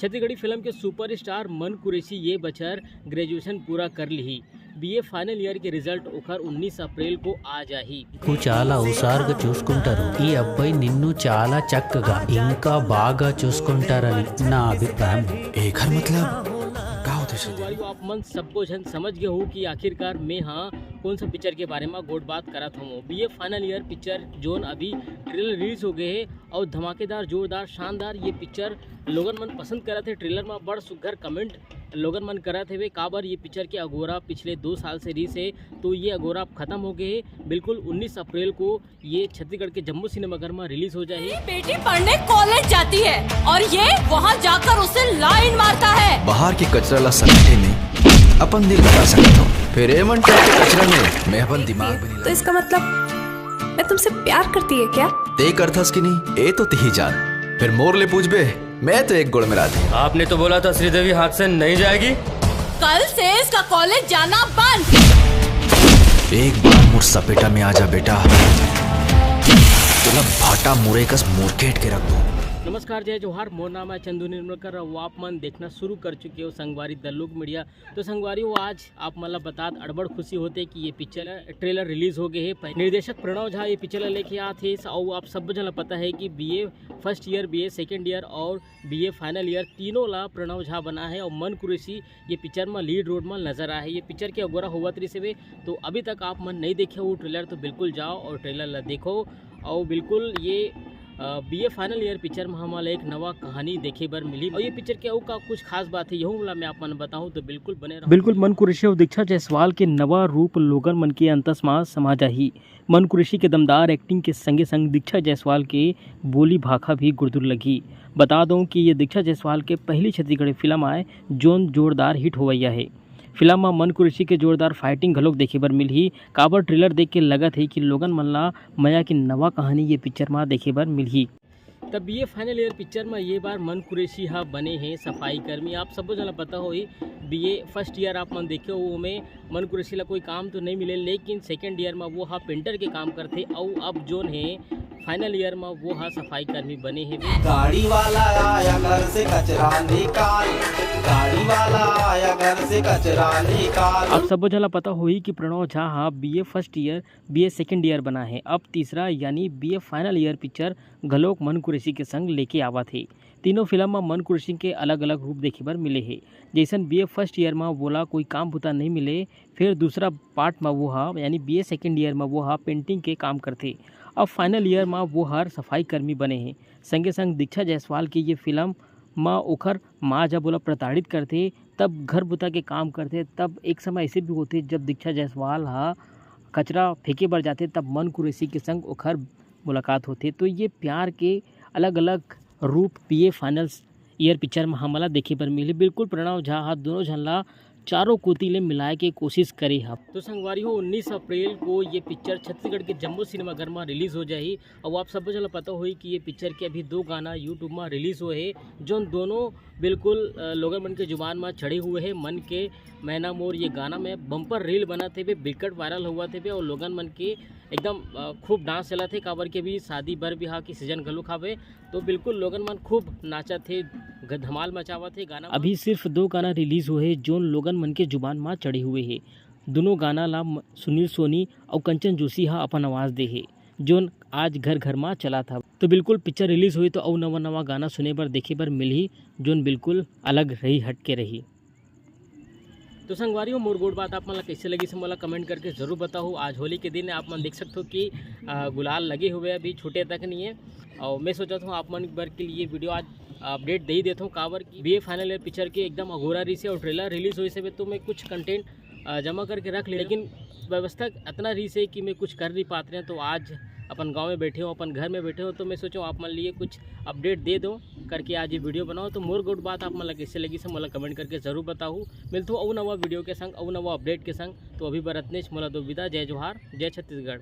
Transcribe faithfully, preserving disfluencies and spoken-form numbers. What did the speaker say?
Chhattisgarhi film के superstar मन कुरैशी ये बछर ग्रेजुएशन पूरा कर लिही। बीए फाइनल ईयर के रिजल्ट ओखर उन्नीस अप्रैल को आ जाही। कुछ आला उसार्ग चूसकुंटरू, ई अब्बई निन्नू चाला चक्कगा, इंका बागा चूसकुंटरनी ना अभिप्रायम। एखर मतलब का होथे श्रीदेवी? आप मन सब्बो झन समझ गए हो कि आखिरकार मैं हाँ कौन सा पिक्चर के बारे में गोठ बात करत हूँ। बीए फाइनल ईयर पिक्चर जोन अभी ट्रेलर रिलीज हो गए है और धमाकेदार, जोरदार, शानदार ये पिक्चर लोगन मन पसंद करत हे। ट्रेलर में बड़ सुघर कमेंट लोगन मन करत हेवे, काबर ये पिक्चर के अगोरा पिछले दो साल से रिलीज है, तो ये अगोरा अब खत्म हो गए है। बिल्कुल उन्नीस अप्रैल को ये छत्तीसगढ़ के जम्मो सिनेमाघर में रिलीज हो जाही। बेटी पढ़ने कॉलेज जाती है और ये वहाँ जाकर उसे लाइन मारता है। बाहर के कचरा ला समेटे में अपन दिल लगा सकता हूँ, फिर एमन टाइप के कचरा में मैं अपन दिमाग भी नहीं तो इसका मतलब मैं तुमसे प्यार करती है क्या? ते करथस कि नहीं, ए तो तिही जान। फिर मोर ले पूछबे, मैं तो एक गोड़ में राधे। आपने तो बोला था श्रीदेवी हाथ से नहीं जाएगी। कल से इसका कॉलेज जाना बंद। एक बार मोर सपेटा में आ जा बेटा, तोला भाटा मुरे कस मुरकेट के रख दूं। नमस्कार, जय जोहार, मोर नाम है चंदू निर्मलकर। अब आप मन देखना शुरू कर चुके हो संगवारी द लुक मीडिया। तो संगवारी हो, आज आप मन ला बतात अड़बड़ खुशी होथे कि ये पिक्चर ट्रेलर रिलीज हो गए है। निर्देशक प्रणव झा ये पिक्चर ला लेके आत हे, अउ आप सब झन ला पता है कि BA first year, BA second year और बीए फाइनल ईयर तीनों ला प्रणव झा बना है और मन कुरैशी ये पिक्चर में लीड रोल में नजर आए है। ये पिक्चर के अगोरा होवत रहिस हवे, तो अभी तक आप मन नहीं देखे हो ट्रेलर तो बिल्कुल जाओ और ट्रेलर ला देखो। और बिल्कुल ये बीए फाइनल ईयर पिक्चर में हमन ला एक नवा कहानी देखे बर मिली। और ये पिक्चर के अउ का कुछ खास बात है, यहू ला मैं आप मन बताऊं, तो बिल्कुल बने रहो। बिल्कुल मन कुरैशी और दीक्षा जायसवाल के नवा रूप लोगन मन के अंतस मा समा जाही। मन कुरैशी के दमदार एक्टिंग के संगे संग दीक्षा जायसवाल के बोली भाखा भी गुरदुर लगही। बता दो कि ये दीक्षा जायसवाल के पहली छत्तीसगढ़ी फिल्म आए, जोन जोरदार हिट होवैया है। फिल्म में मन कुरैशी के जोरदार फाइटिंग घलोक देखे बर मिलही। काबर ट्रेलर देख के लगत है कि लोगन मन ला मया के नवा कहानी ये पिक्चर मा देखे बर मिलही। तब बीए फाइनल ईयर पिक्चर में ये बार मन कुरैशी हा बने हैं सफाई कर्मी। आप सबो झन ला पता होही, बीए फर्स्ट ईयर आप मन देखे हो, ओमे मन कुरैशी ला कोई काम तो नहीं मिले, लेकिन सेकंड ईयर में वो हा पेंटर के काम करथे। अउ अब जोन है फाइनल ईयर में वो हा सफाई कर्मी बने हैं। गाड़ी वाला आया घर से कचरा निकाल, गाड़ी वाला आया घर से कचरा निकाल। आप सबो झन ला पता होही कि प्रणव झा हा BA first year, BA second year बना है। अब तीसरा यानी बीए फाइनल ईयर पिक्चर घलोक मन कुरैशी के संग लेके आवत है। तीनों फिल्म में मन कुरैशी के अलग-अलग रूप देखे बर मिले हे। जैसन बीए फर्स्ट ईयर में वोला कोई काम बुता नहीं मिले, फिर दूसरा पार्ट में वो हा यानी बीए सेकंड ईयर में वो हा पेंटिंग के काम करथे। अब फाइनल ईयर में वो हर सफाई कर्मी बने हे। संगे संग दीक्षा जायसवाल के ये फिल्म में ओखर माँ जब ओला प्रताड़ित करथे, तब घर बुता के काम करथे। तब एक समय ऐसे भी होथे जब दीक्षा जायसवाल हा कचरा फेंके बर जाथे, तब मन कुरैशी के संग ओखर मुलाकात होथे। तो ये प्यार के अलग-अलग रूप बीए फाइनल्स ईयर पिक्चर में हमला देखे बर मिले। बिल्कुल प्रणव झा हा दोनों झन ला चारों कोती ले मिलाए के कोशिश करे हा। तो संगवारी हो, उन्नीस अप्रैल को ये पिक्चर छत्तीसगढ़ के जम्मो सिनेमाघर में रिलीज हो जाही। और आप सबो झन ला पता होही कि ये पिक्चर के अभी दो गाना YouTube में रिलीज हुए हैं, जोन दोनों बिल्कुल, अ, लोगन मन के जुबान में चढ़े हुए हैं। मन के मैना मोर ये गाना में बम्पर रील बनत हेबे, बिकट वायरल होवत हेबे और लोगन मन के एकदम, अ, खूब डांस चलत हे, काबर के अभी शादी बर बिहाव के सीजन घलो हावे, तो बिल्कुल लोगन मन खूब नाचत हे, ग-, धमाल मचावत हे गाना में। अभी सिर्फ दो गाना रिलीज हुए हे, जोन लोगन मन के जुबान मा चढ़े हुए हे। दोनों गाना ला म-, सुनील सोनी अउ कंचन जोशी हा अपन आवाज दे हे, जोन आज घर घर मा चलत हवे। तो बिल्कुल पिक्चर रिलीज होही तो अउ नवा नवा गाना सुने बर, देखे बर मिलही, जोन बिल्कुल अलग रही, हट के रही। तो संगवारी हो, मोर गोठ बात आप मन ला कैसे लगिस, मोला कमेंट करके जरूर बताओ। आज होली के दिन आप मन देख सकते हो कि, आ, गुलाल लगे हुए, अभी छूटे तक नहीं है। और मैं सोचत हूँ आप मन बर के लिए वीडियो आज अपडेट दे ही देता हूँ, काबर कि बीए फाइनल ईयर पिक्चर के एकदम अघोरा रहिस हे और ट्रेलर रिलीज होइस हे, तो मैं कुछ कंटेंट, आ, जमा करके रख ले, लेकिन व्यवस्था इतना रहिस हे कि मैं कुछ कर नहीं पात रहे। तो आज अपन गाँव में बैठे हो, अपन घर में बैठे हो, तो मैं सोचो आप मन लिए कुछ अपडेट दे दो करके आज ये वीडियो बनाओ। तो मोर गोठ बात आप मन ला कैसे लगिस, मोला कमेंट करके जरूर बताओ। मिलथो अउ नवा वीडियो के संग, अउ नवा अपडेट के संग। तो अभी बर अतनेच, मोला दो विदा। जय जोहार, जय छत्तीसगढ़।